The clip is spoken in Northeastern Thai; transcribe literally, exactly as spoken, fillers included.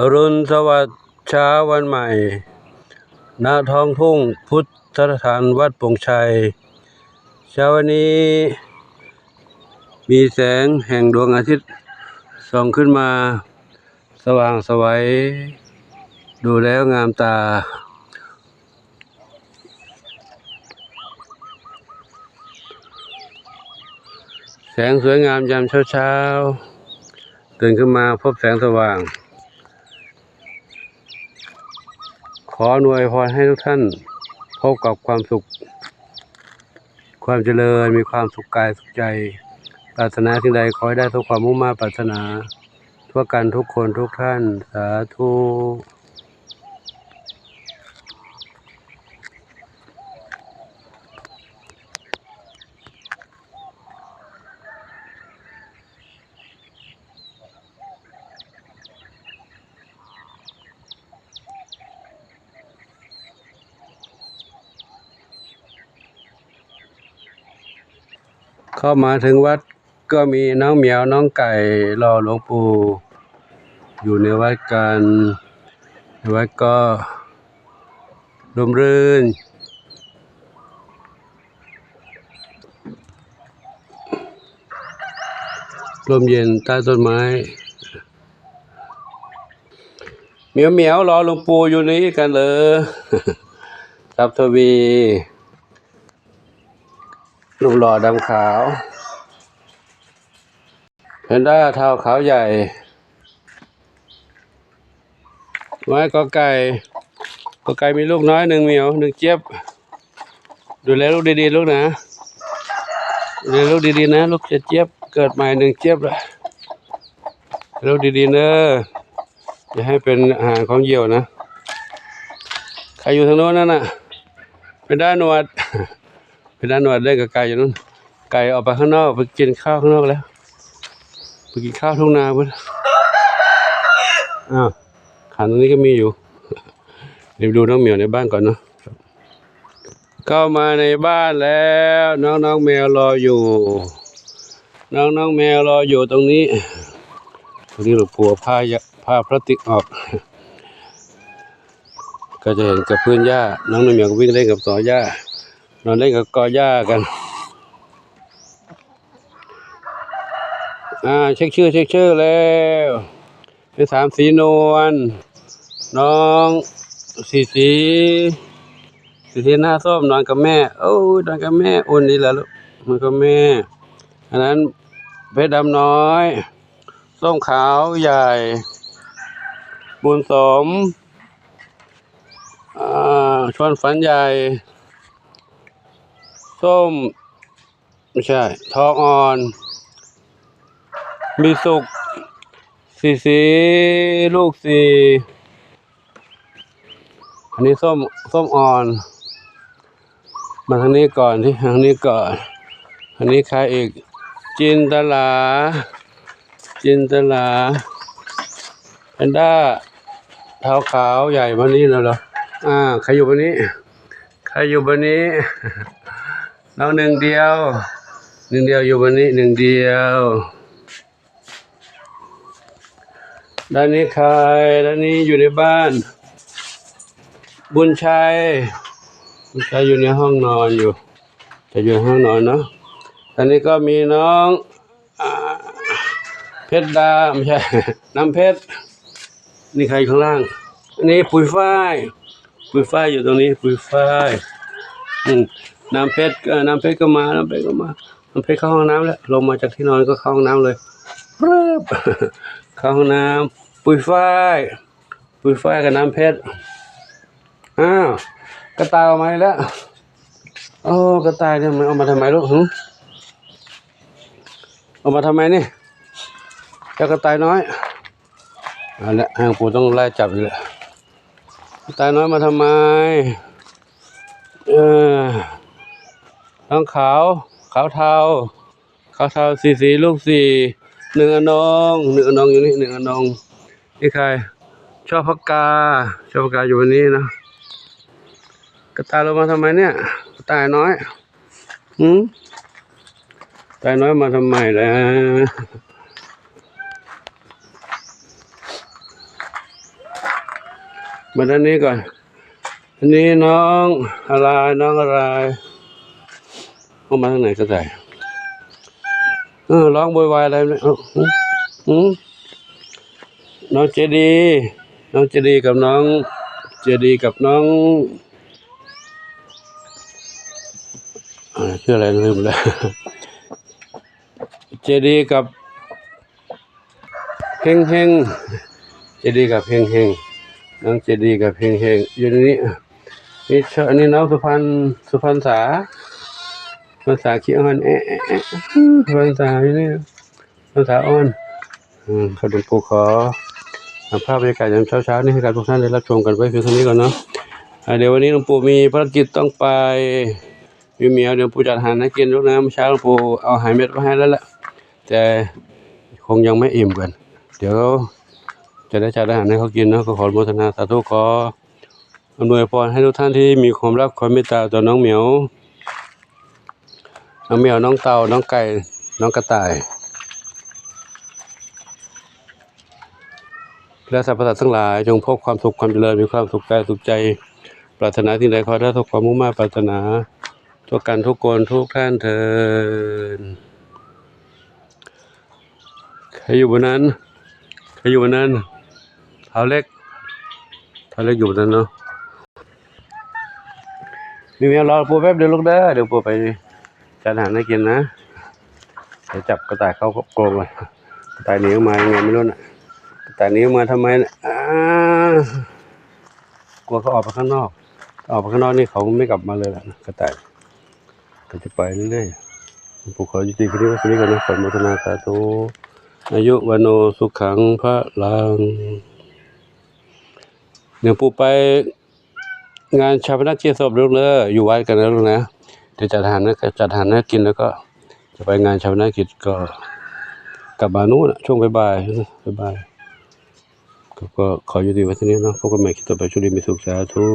อรุณสวัสดิ์เช้าวันใหม่ ณ ท้องทุ่งพุทธสถานวัดโป่งชัย เช้าวันนี้ มีแสงแห่งดวงอาทิตย์ส่องขึ้นมา สว่างไสว ดูแล้วงามตา แสงสวยงามยามเช้าๆ ตื่นขึ้นมาพบแสงสว่าง ขออวยพรให้ทุกท่านพบกับความสุข ความเจริญ มีความสุขกายสุขใจ ปรารถนาสิ่งใดขอให้ได้สมความมุ่งมา่ปรารถนา ทั่วกันทุกคนทุกท่าน สาธุ เข้ามาถึงวัดก็มีน้องเหมียวน้องไก่รอหลวงปู่ อยู่ในวัดกัน ในวัดก็ร่มรื่น ร่มเย็นใต้ต้นไม้ เหมียวเหมียวรอหลวงปู่อยู่นี่กันเลย ทรัพย์ทวี รูปหล่อดำขาว แพนด้าเทาขาวใหญ่ ไว้กอไก่ กอไก่มีลูกน้อยหนึ่งเหมียวหนึ่งเจี๊ยบ ดูแลลูกดีๆ ลูกนะ ดูแลลูกดีๆ นะ ลูกจะเจี๊ยบ เกิดใหม่หนึ่งเจี๊ยบละ ลูกดีๆ เนอะ อย่าให้เป็นอาหารของเหยี่ยวนะ ใครอยู่ทางโน้นนั่นน่ะ เป็นด้านหนวด เป็นด้านหนวดเล่นกับไก่อยู่นู่น ไก่ออกไปข้างนอก ไปกินข้าวข้างนอกแล้ว ไปกินข้าวทุ่งนาพุ้น อ้าว ขันตรงนี้ก็มีอยู่ เดี๋ยวดูน้องเหมียวในบ้านก่อนเนาะ เข้ามาในบ้านแล้ว น้องๆ แมวรออยู่ น้องๆ แมวรออยู่ตรงนี้ ตรงนี้หลวงปู่เอาผ้า ผ้าพลาสติกออก ก็จะเห็นกับพื้นหญ้า น้องเหมียวก็วิ่งเล่นกับตอหญ้า นอนเล่นกับกอหญ้ากัน อ่า เช็คชื่อ เช็คชื่อแล้ว เป็นสามสีนวล น้องสีสี สีสีหน้าส้มนอนกับแม่ โอ้ย นอนกับแม่ อุ่นดีแล้วลูก นอนกับแม่ อันนั้นเพชรดำน้อย ส้มขาวใหญ่ บุญสม อ่า ชวนฝันใหญ่ ส้ม ไม่ใช่ ทองอ่อน มีสุก สีสี ลูกสี่ อันนี้ส้ม ส้มอ่อน มาทางนี้ก่อนที่ ทางนี้ก่อน อันนี้ใครอีก จินตลา จินตลา แพนด้า เทาขาวใหญ่มานี่แล้วเหรอ อ่า ใครอยู่บนนี้ ใครอยู่บนนี้ น้องหนึ่งเดียว หนึ่งเดียวอยู่บนนี้ หนึ่งเดียว ด้านนี้ใคร ด้านนี้อยู่ในบ้าน บุญชัย บุญชัยอยู่ในห้องนอนอยู่ จะอยู่ในห้องนอนเนาะ อันนี้ก็มีน้อง อ่า เพชรดา ไม่ใช่ น้ำเพชร นี่ใครอยู่ข้างล่าง อันนี้ปุยฝ้าย ปุยฝ้ายอยู่ตรงนี้ ปุยฝ้าย อืม น้ำเพชร เอ่อ น้ำเพชรก็มา น้ำเพชรก็มา น้ำเพชรเข้าห้องน้ำแล้ว ลงมาจากที่นอนก็เข้าห้องน้ำเลย ปึ๊บ เข้าห้องน้ำ ปุยฝ้าย ปุยฝ้ายกับน้ำเพชร อ้าว กระต่ายออกมาอีกแล้ว โอ้ กระต่ายเนี่ยมันออกมาทำไมลูก หึ ออกมาทำไมนี่ เจ้ากระต่ายน้อย เอาละ หลวงปู่ต้องไล่จับอีกแล้ว กระต่ายน้อยมาทำไม เออ น้องขาว ขาวเทา ขาวเทา สีสี ลูกสี่ หนึ่งอนง หนึ่งอนงอยู่นี่ หนึ่งอนง นี่ใคร ชอบพกา ชอบพกาอยู่วันนี้นะ กระต่ายลงมาทำไมเนี่ย กระต่ายน้อย หืม กระต่ายน้อยมาทำไมล่ะ มาด้านนี้ก่อน อันนี้น้องอะไร น้องอะไร ออกมาทางไหนก็ได้ เออ ร้องโวยวายอะไรเนี่ย เอ้า อืม อืม น้องเจดี น้องเจดีกับน้อง เจดีกับน้อง อ่า ชื่ออะไรลืมแล้ว เจดีกับ เฮงเฮง เจดีกับเฮงเฮง น้องเจดีกับเฮงเฮง อยู่ในนี้ นี่เช- อันนี้น้องสุพรรณ สุพรรณษา สุพรรณษาขี้อ้อน เอ๊ะ เอ๊ะ เอ๊ะ สุพรรณษาอยู่นี่ สุพรรณษาอ้อน อืม ครับ หลวงปู่ขอ ภาพบรรยากาศยามเช้าๆ นี่ให้กับทุกท่านได้รับชมกันไว้เพียงเท่านี้ก่อนเนาะ อ่า เดี๋ยววันนี้หลวงปู่มีภารกิจต้องไป มีเหมียว เดี๋ยวปู่จัดอาหารให้กินลูกนะ เมื่อเช้าหลวงปู่เอาอาหารเม็ดไว้ให้แล้วแหละ แต่คงยังไม่อิ่มกัน เดี๋ยวจะได้จัดอาหารให้เขากินเนาะ ก็ขออนุโมทนาสาธุ ขออำนวยพรให้ทุกท่านที่มีความรักความเมตตาต่อน้องเหมียว น้องเหมียว น้องเต่า น้องไก่ น้องกระต่าย และสรรพสัตว์ทั้งหลาย จงพบความสุขความเจริญ มีความสุขกายสุขใจ ปรารถนาสิ่งใดขอให้ได้สมความมุ่งมา่ปรารถนา ทั่วกันทุกคนทุกท่านเทอญ ใครอยู่บนนั้น ใครอยู่บนนั้น เท้าเล็ก เท้าเล็กอยู่บนนั้นเนาะ มีเมียรอปู่แป๊บเดียวลูกเด้อ เดี๋ยวปู่ไปจัดอาหารให้กินนะ เดี๋ยวจับกระต่ายเข้ากรงก่อน กระต่ายหนีออกมายังไงไม่รู้น่ะ กระต่ายหนีออกมาทำไมน่ะ อ่า กลัวเขาออกไปข้างนอก ออกไปข้างนอกนี่เขาไม่กลับมาเลยล่ะนะ กระต่าย ก็จะไปเรื่อยๆ หลวงปู่ขอยุติคลิปไว้เพียงเท่านี้ก่อนนะ ขออนุโมทนาสาธุ อายุวัณโณสุขังพลัง เดี๋ยวปู่ไปงานฌาปนกิจศพลูกเด้อ อยู่วัดกันนะลูกนะ เดี๋ยวจัดอาหารนะ จัดอาหารให้กินแล้วก็จะไปงานฌาปนกิจก็กลับมานู่นน่ะ ช่วงบ่ายๆ บ่ายๆ ก็ ก็ขอยุติไว้เท่านี้เนาะ พบกันใหม่คลิปต่อไป โชคดีมีสุข สาธุ